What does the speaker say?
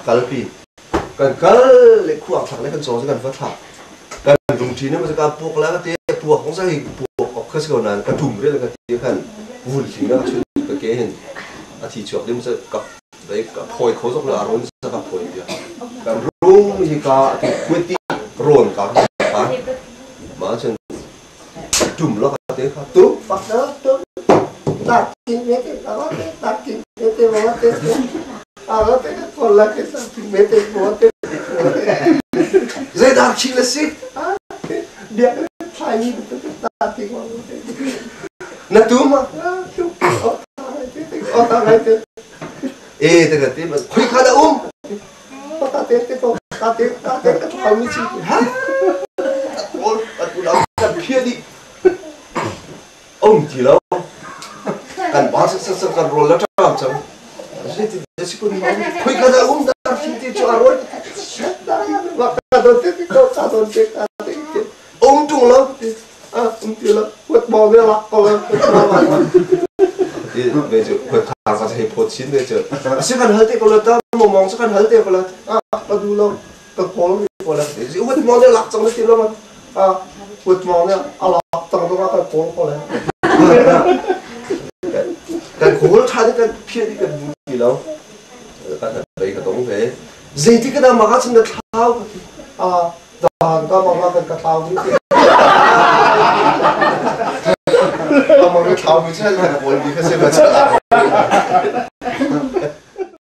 Kalpi. Kan kal le khuak thlak le kan caw cu kan va thlak. Kan lungṭhi ne ka puak la ka te puak kong sa hi puak ok kha si ko nain ka tum re le ka ti khan vul hling na ka chun ka ke hin a thi chuak dim sa ka dai ka phoi kho zok la ron sa ka phoi bia kan rung hi ka ti kuati ron ka pa ma chun tum lo ka te kha tu pak na tu ta tin me te ta te ta tin me te wa te a te ko la ke sa tin me te wa te. Zeidah khi le si? Bia thlai mi ta ti ko. Na tu ma? O ta ngai te. E te ka ti khoi kha da um? O ta te te ko ta te ta te ka thau mi chi. Ha? Ol atu lau kan phia di. Om ti lo. Kan ba sa sa kan rol la ṭam cang. Khoi ka da um dar thi ti chu a rol. Ma ka don te ko ka don te ka te te. Um tung lo. Ah um ti lo. Huat mo ve lak ko la. Ti ve chu khoi kha ka hei phot chin ve chu. Si kan hal te ko la ta mo mong sa kan hal te ko la. Ah ka du lo. Ka kawl mi ko la. Huat mo ne lak chang ti lo ma. Ah huat mo ne a lak chang to ka kawl ko la. Kan kawl tha te kan phia ti kan bu ti lo. Kan bei ka tong ve. Zeiti ka dah maka cun na thlau ka ti. Ah dan ka mama kan ka thlau mi ti. Ka mama thlau mi chan kan kawl mi kha se ma cha.